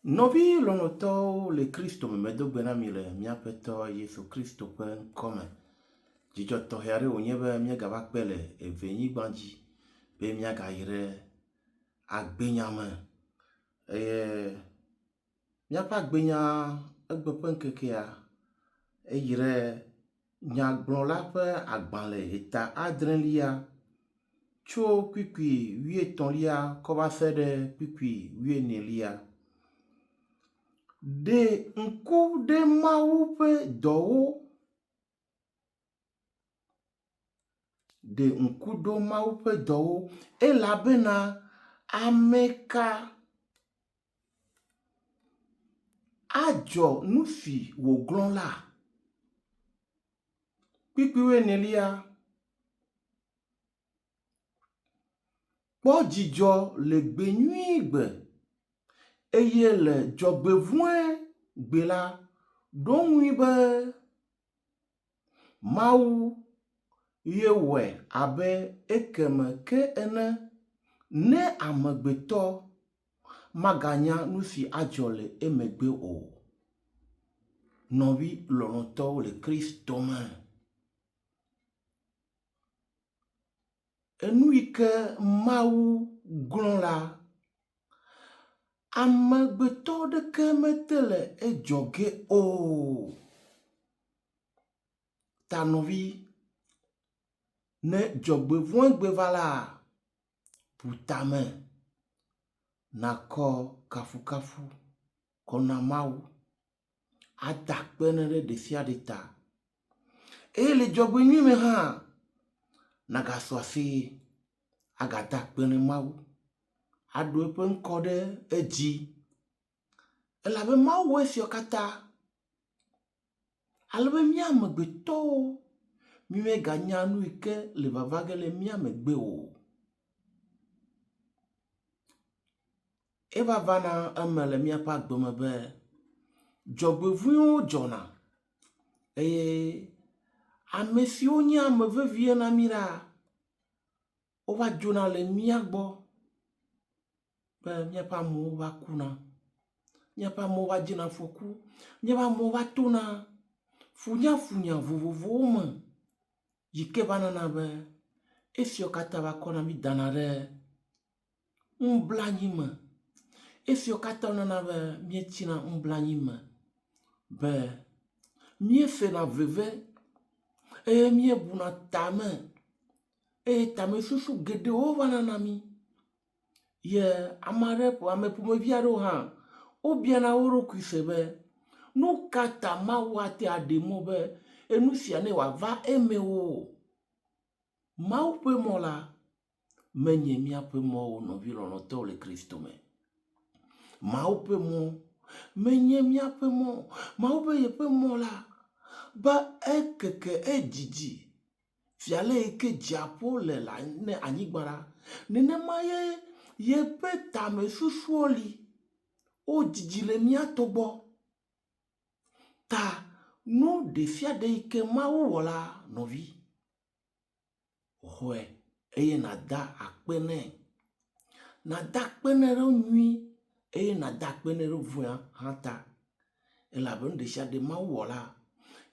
Nɔvi lɔlɔ̃tɔwo le Kristo me, medo gbe na mi le mía Aƒetɔ Yesu Kristo ƒe ŋkɔ me. Dzidzɔ tɔxɛ aɖe wònye be míagava kpe le evenyigba dzi be míagayi ɖe agbenya me. Eye míaƒe agbenya egbe ƒe ŋkekea eyi ɖe Nyagblɔla ƒe agbalẽ eta adrelia tso kpukpui wuietɔ̃lia kɔ va se ɖe kpukpui wuienelia. Ɖe ŋku ɖe Mawu ƒe dɔwo Ɖe ŋku ɖo Mawu ƒe dɔwo elabena ame ka adzɔ nu si wòglɔ̃ la? Kpukpui wuienelia. Kpɔ dzidzɔ le gbe nyui gbe, eye le dzɔgbevɔ̃e gbe la, ɖo ŋui be Mawu ye wɔe abe ekeme ke ene, ne amegbetɔ maganya nu si adzɔ le emegbe o. Nɔvi lɔlɔ̃tɔwo le Kristo me. Enu yi ke Mawu glɔ̃ la, amegbetɔ ɖeke mete le edzɔ ge o. Ta nɔvi, ne dzɔgbevɔ̃egbe va la, bu tame nakɔ kafukafu kɔ na Mawu. Ada akpe nɛ ɖe ɖesiaɖe ta. Eye le dzɔgbenyui me hã, nàgasɔ aseye agada akpe ne Mawu, aɖo eƒe ŋkɔ ɖe edzi. Elabe Mawu wɔ esiawo katã ale be mía amegbetɔwo mímeganya nu yi ke le vava ge le mía megbe o. Eva vana eme le míaƒe agbe me be dzɔgbevɔ̃ewo dzɔna eye ame siwo nye ame vevie na mí la, wova dzona le mía gbɔ be míaƒe amewo va kuna, míaƒe amewo va dzena afɔku, míaƒe amewo va tona funyafunya vovovowo me yi ke va nana be esiawo katã va kɔna mí dana ɖe nublanui me. Esiawo katã nana be míetsina nublanui me be míesena veve eye míebuna tame eye tamesusu geɖewo va nana mí. Ye ame aɖe ame ƒomevi aɖewo hã wobiana wo ɖokui se be, nu ka ta Mawu ate aɖe mɔ be enu sia ne wòava eme o? Mawu ƒe mɔ la menye míaƒe mɔ o, nɔvi lɔlɔ̃tɔwo le Kristo me. Mawu ƒe mɔ menye míaƒe mɔ o. Mawu be yeƒe mɔ la be ekeke edzidzi fia ale yi ke dziaƒo le le ne anyigba la, nenema ye yeƒe tamesusuwo li. Wodzidzi le mía tɔ gbɔ. Ta nu ɖesiaɖe yi ke Mawu wɔ la, nɔvi, Xɔe eye nàda akpe nɛ. Nàda akpe nɛ ɖe nyui eye nàda akpe nɛ ɖe vɔ̃a hã ta. Elabe nu ɖesiaɖe Mawu wɔ la,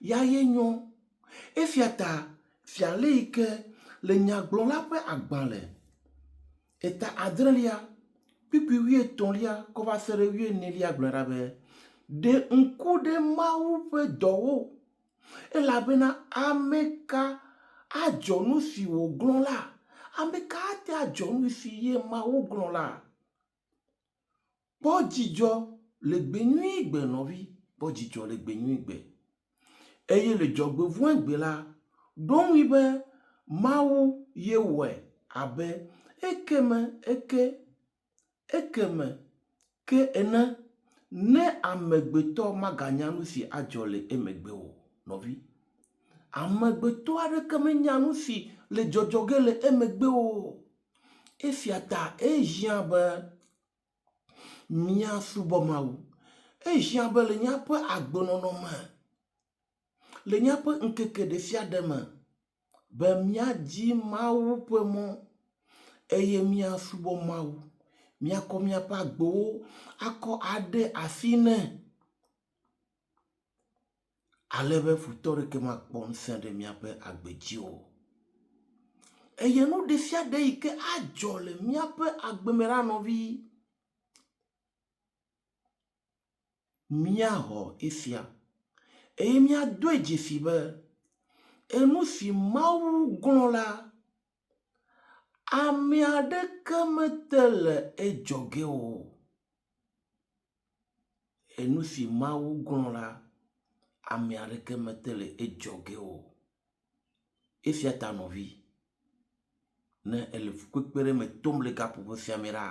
ya ye nyo. Esia ta fia ale yi ke le nyagblɔla ƒe agbalẽ eta adrelia kpukpui wuietɔ̃lia kɔ va se ɖe wuienelia gblɔe ɖa be, Ɖe ŋku ɖe Mawu ƒe dɔwo Elabena ame ka adzɔ nu si wòglɔ̃ la? Ame ka ate adzɔ nu si ye Mawu glɔ̃ la? Kpɔ dzidzɔ le gbe nyui gbe, nɔvi, kpɔ dzidzɔ le gbe nyui gbe. Eye le dzɔgbevɔ̃e gbe la, ɖo ŋui be Mawu ye wɔe abe ekeme eke Ekeme ke ene, ne amegbetɔ maganya nu si adzɔ le emegbe o, nɔvi. Amegbetɔ aɖeke menya nu si le dzɔdzɔ ge le emegbe o. Esia ta ehiã be míasubɔ Mawu. Ehiã be le míaƒe agbenɔnɔ me, le míaƒe ŋkeke ɖesiaɖe me, be míadi Mawu ƒe mɔ eye míasubɔ Mawu. Míakɔ míaƒe agbewo akɔ aɖe asi nɛ ale be futɔ ɖeke makpɔ ŋusẽ ɖe míaƒe agbe dzi o. Eye nu ɖe sia ɖe yi ke adzɔ le míaƒe agbe me la, nɔvi, míaxɔ esia eye míadoe dzesi be enu si Mawu glɔ̃ la, ame aɖeke mete le edzɔge o. Enu si Mawu glɔ̃ la, ame aɖeke mete le edzɔge o. Esia ta nɔvi, ne ele fukpekpe ɖe me tom le gaƒoƒo sia me ɖa,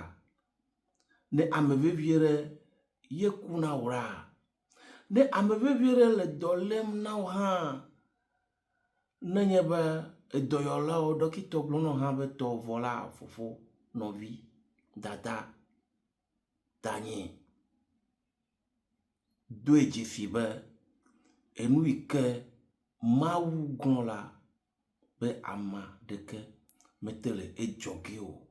ne ame vevi ɖe ye ku na wò ɖa, ne ame vevi ɖe le dɔ lém na wò hã, nenye be edɔyɔlawo, ɖɔkitɔ gblɔ na wò hã be tɔwò vɔ la, fofo, nɔvi, dada, tanye, doe dzesi be enu yi ke Mawu glɔ̃ la be ame aɖeke mete le edzɔge o.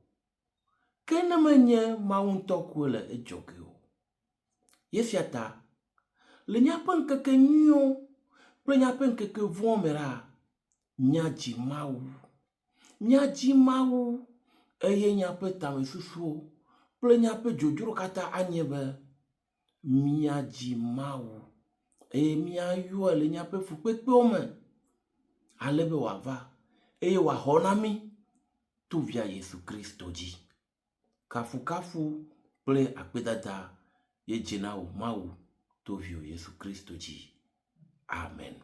Ke ne menye Mawu ŋutɔ koe le edzɔge o. Esia ta, le míaƒe ŋkeke nyuiwo kple míaƒe ŋkeke vɔ̃wo me la, míadzi Mawu. Míadzi Mawu eye míaƒe tamesusuwo kple míaƒe dzodzro katã anye be míadzi Mawu eye míayɔe le míaƒe fukpekpewo me ale be wòava eye wòaxɔ na mí to Via Yesu Kristo dzi. Kafukafu kple akpedada ye dze na wò Mawu to Viwò Yesu Kristo dzi. Amen.